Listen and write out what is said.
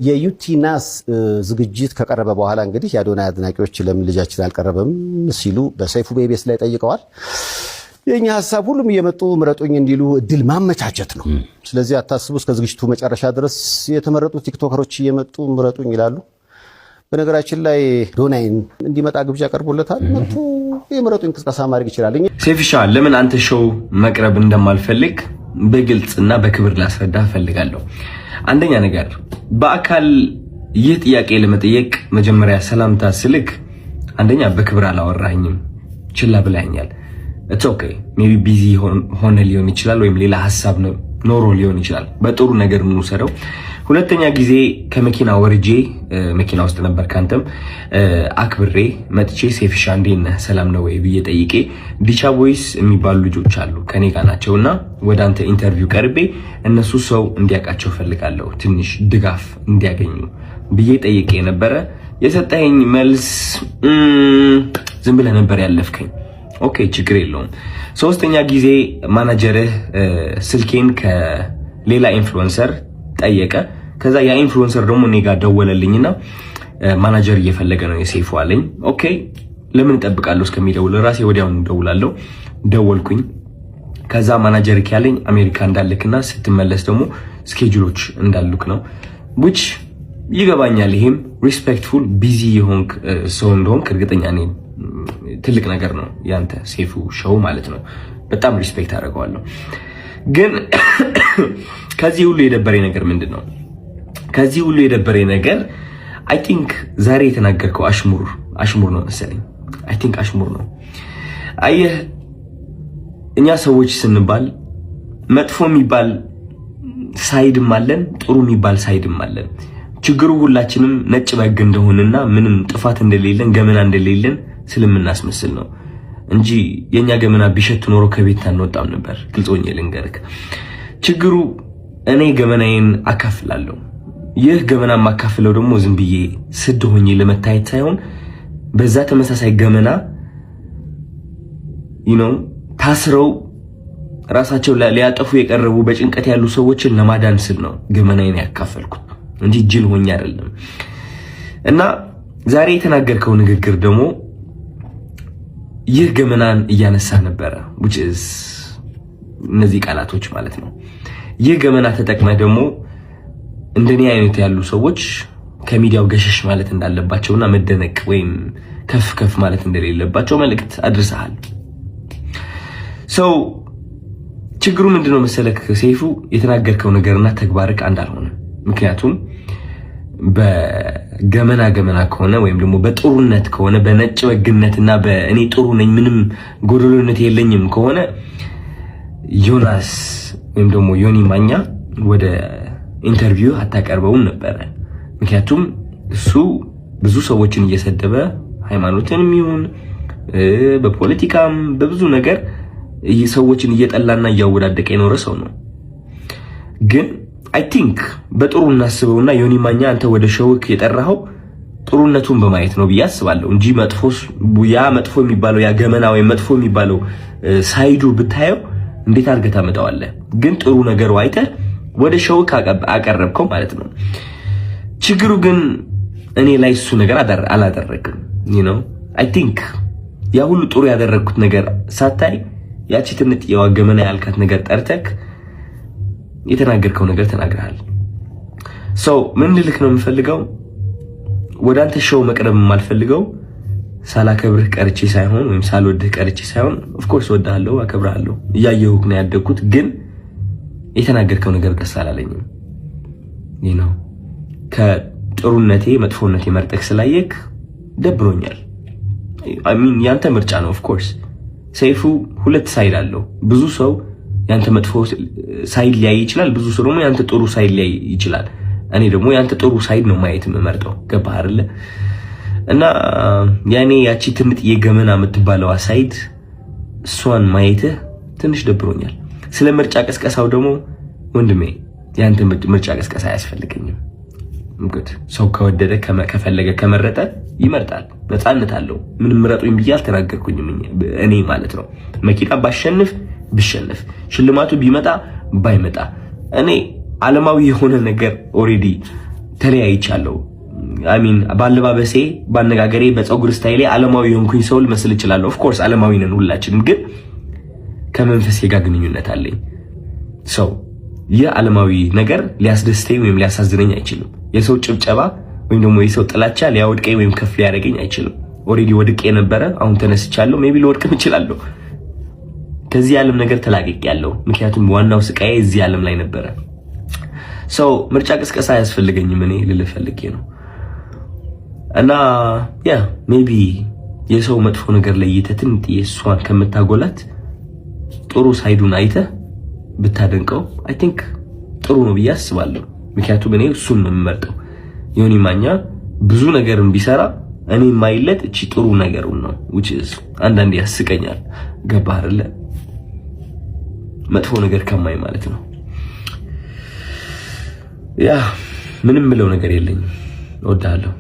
የዩቲናስ ዝግጅት ከቀረበ በኋላ እንግዲህ የአዶናይ አድናቂዎች ለምን ልጃችን አልቀረበም ሲሉ በሰይፉ በኢቢኤስ ላይ ጠይቀዋል። የእኛ ሀሳብ ሁሉም እየመጡ ምረጡኝ እንዲሉ እድል ማመቻቸት ነው። ስለዚህ አታስቡ፣ እስከ ዝግጅቱ መጨረሻ ድረስ የተመረጡ ቲክቶከሮች እየመጡ ምረጡኝ ይላሉ። በነገራችን ላይ አዶናይን እንዲመጣ ግብዣ ቀርቦለታል። መጥቶ የምረጡኝ እንቅስቃሴ ማድረግ ይችላል። ሴፍሻ፣ ለምን አንተ show መቅረብ እንደማልፈልግ በግልጽ እና በክብር ላስረዳ እፈልጋለሁ። አንደኛ ነገር፣ በአካል ይህ ጥያቄ ለመጠየቅ መጀመሪያ ሰላምታ ስልክ አንደኛ በክብር አላወራኝም፣ ችላ ብለኸኛል። It's okay፣ maybe busy ሆነ ሊሆን ይችላል፣ ወይም ሌላ ሀሳብ ኖሮ ሊሆን ይችላል። በጥሩ ነገር እንውሰደው። ሁለተኛ ጊዜ ከመኪና ወርጄ፣ መኪና ውስጥ ነበር፣ ካንተም አክብሬ መጥቼ "ሴፍሻ፣ እንዴት ነህ? ሰላም ነው ወይ?" ብዬ ጠይቄ፣ ዲቻ ቦይስ የሚባሉ ልጆች አሉ፣ ከኔ ጋር ናቸው፣ እና ወደ አንተ interview ቀርቤ እነሱ ሰው እንዲያውቃቸው ፈልጋለሁ፣ ትንሽ ድጋፍ እንዲያገኙ ብዬ ጠይቄ ነበረ። የሰጠኸኝ መልስ ዝም ብለህ ነበር ያለፍከኝ። Okay፣ ችግር የለውም። ሶስተኛ ጊዜ ማናጀርህ ስልኬን ከሌላ influencer ጠየቀ። ከዛ ያ influencer ደግሞ እኔ ጋር ደወለልኝና ማናጀር እየፈለገ ነው የሴፉ አለኝ። Okay፣ ለምን እጠብቃለሁ እስከሚደውል? ራሴ ወዲያውኑ እደውላለሁ። ደወልኩኝ። ከዛ ማናጀር ያለኝ አሜሪካ እንዳልክና ስትመለስ ደግሞ schedule ኦች እንዳሉክ ነው፣ which ይገባኛል። ይሄም respectful፣ busy የሆንክ ሰው እንደሆንክ እርግጠኛ ነኝ። ትልቅ ነገር ነው ያንተ ሴፉ show ማለት ነው። በጣም respect አደርገዋለሁ። ግን ከዚህ ሁሉ የደበረኝ ነገር ምንድን ነው? ከዚህ ሁሉ የደበረኝ ነገር I think ዛሬ የተናገርከው አሽሙር አሽሙር ነው መሰለኝ። I think አሽሙር ነው። አየህ፣ እኛ ሰዎች ስንባል መጥፎ የሚባል side ም አለን፣ ጥሩ የሚባል side ም አለን። ችግሩ ሁላችንም ነጭ በግ እንደሆንና ምንም ጥፋት እንደሌለን፣ ገመና እንደሌለን ስለምናስመስል ነው እንጂ የኛ ገመና ቢሸት ኖሮ ከቤት አንወጣም ነበር። ግልጽ ሆኜ ልንገርክ፣ ችግሩ እኔ ገመናዬን አካፍላለሁ። ይህ ገመና የማካፍለው ደግሞ ዝም ብዬ ስድ ሆኜ ለመታየት ሳይሆን በዛ ተመሳሳይ ገመና ታስረው ራሳቸው ሊያጠፉ የቀረቡ፣ በጭንቀት ያሉ ሰዎችን ለማዳን ስል ነው ገመናዬን ያካፈልኩት እንጂ ጅል ሆኜ አይደለም። እና ዛሬ የተናገርከው ንግግር ደግሞ ይህ ገመናን እያነሳ ነበረ፣ which is እነዚህ ቃላቶች ማለት ነው። ይህ ገመና ተጠቅመህ ደግሞ እንደኔ አይነት ያሉ ሰዎች ከሚዲያው ገሸሽ ማለት እንዳለባቸውና መደነቅ ወይም ከፍ ከፍ ማለት እንደሌለባቸው መልእክት አድርሰሃል። So ችግሩ ምንድነው መሰለክ ሰይፉ፣ የተናገርከው ነገርና ተግባርክ አንድ አልሆነም። ምክንያቱም በገመና ገመና ከሆነ ወይም ደግሞ በጥሩነት ከሆነ፣ በነጭ በግነትና በእኔ ጥሩ ነኝ፣ ምንም ጎደሎነት የለኝም ከሆነ ዮናስ ወይም ደግሞ ዮኒ ማኛ ወደ interview አታቀርበውም ነበረ። ምክንያቱም እሱ ብዙ ሰዎችን እየሰደበ፣ ሃይማኖትንም ይሁን በፖለቲካም በብዙ ነገር ሰዎችን እየጠላና እያወዳደቀ የኖረ ሰው ነው። ግን I think በጥሩ እናስበውና ዮኒ ማኛ አንተ ወደ show ክ የጠራኸው ጥሩነቱን በማየት ነው ብዬ አስባለሁ እንጂ መጥፎ፣ ያ መጥፎ የሚባለው፣ ያ ገመና ወይም መጥፎ የሚባለው side ኡ ብታየው እንዴት አድርገህ ታመጣዋለህ? ግን ጥሩ ነገሩ አይተህ ወደ show ክ አቀረብከው ማለት ነው። ችግሩ ግን እኔ ላይ እሱ ነገር አላደረግም። I think ያ ሁሉ ጥሩ ያደረግኩት ነገር ሳታይ ያቺ ትንጥዬዋ ገመና ያልካት ነገር ጠርተክ የተናገርከው ነገር ተናግረሃል። So ምን ልልክ ነው የምፈልገው፣ ወደ አንተ show መቅረብ የማልፈልገው ሳላከብርህ ቀርቼ ሳይሆን ወይም ሳልወድህ ቀርቼ ሳይሆን፣ of course እወድሃለሁ፣ አከብርሃለሁ፣ እያየሁህ ነው ያደግኩት። ግን የተናገርከው ነገር ደስ አላለኝም። ከጥሩነቴ መጥፎነቴ መርጠህ ስላየክ ደብሮኛል። I mean ያንተ ምርጫ ነው። Of course ሰይፉ ሁለት side አለው። ብዙ ሰው ያንተ መጥፎ side ሊያይ ይችላል። ብዙ ሰው ደግሞ ያንተ ጥሩ side ሊያይ ይችላል። እኔ ደግሞ ያንተ ጥሩ side ነው ማየት የምመርጠው። ገባህ አይደለ? እና ያኔ ያቺ ትንጥዬ ገመና የምትባለዋ side እሷን ማየትህ ትንሽ ደብሮኛል። ስለ ምርጫ ቅስቀሳው ደግሞ ወንድሜ፣ ያንተ ምርጫ ቅስቀሳ አያስፈልገኝም። ሰው ከወደደ፣ ከፈለገ፣ ከመረጠ ይመርጣል። ነፃነት አለው። ምንም ምረጡኝ ብዬ አልተናገርኩኝም እኔ ማለት ነው። መኪና ባሸንፍ ብሸንፍ፣ ሽልማቱ ቢመጣ ባይመጣ፣ እኔ ዓለማዊ የሆነ ነገር already ተለያይቻለሁ። I mean በአለባበሴ፣ በአነጋገሬ፣ በፀጉር style ኤ ዓለማዊ የሆንኩኝ ሰው ልመስል እችላለሁ። Of course ዓለማዊ ነን ሁላችንም፣ ግን ከመንፈሴ ጋር ግንኙነት አለኝ። So ይህ ዓለማዊ ነገር ሊያስደስተኝ ወይም ሊያሳዝነኝ አይችልም። የሰው ጭብጨባ ወይም ደግሞ የሰው ጥላቻ ሊያወድቀኝ ወይም ከፍ ሊያደርገኝ አይችልም። Already ወድቄ የነበረ አሁን ተነስቻለሁ። Maybe ልወድቅም እችላለሁ። ከዚህ ዓለም ነገር ተላቅቄያለሁ። ምክንያቱም ዋናው ስቃዬ እዚህ ዓለም ላይ ነበረ። So ምርጫ ቅስቀሳ አያስፈልገኝም እኔ ልልህ ፈልጌ ነው። እና yeah, maybe የሰው መጥፎ ነገር ለይተህ ትንጥዬ እሷን ከምታጎላት ጥሩ side ኡን አይተህ ብታደንቀው I think ጥሩ ነው ብዬ አስባለሁ። ምክንያቱም እኔ እሱን ነው የምመርጠው። ዮኒ ማኛ ብዙ ነገርን ቢሰራ እኔ የማይለት እቺ ጥሩ ነገሩን ነው፣ which is አንዳንዴ ያስቀኛል። ገባህ አይደለ? መጥፎ ነገር ከማይ ማለት ነው። Yeah, ምንም ምለው ነገር የለኝም። እወድሃለሁ።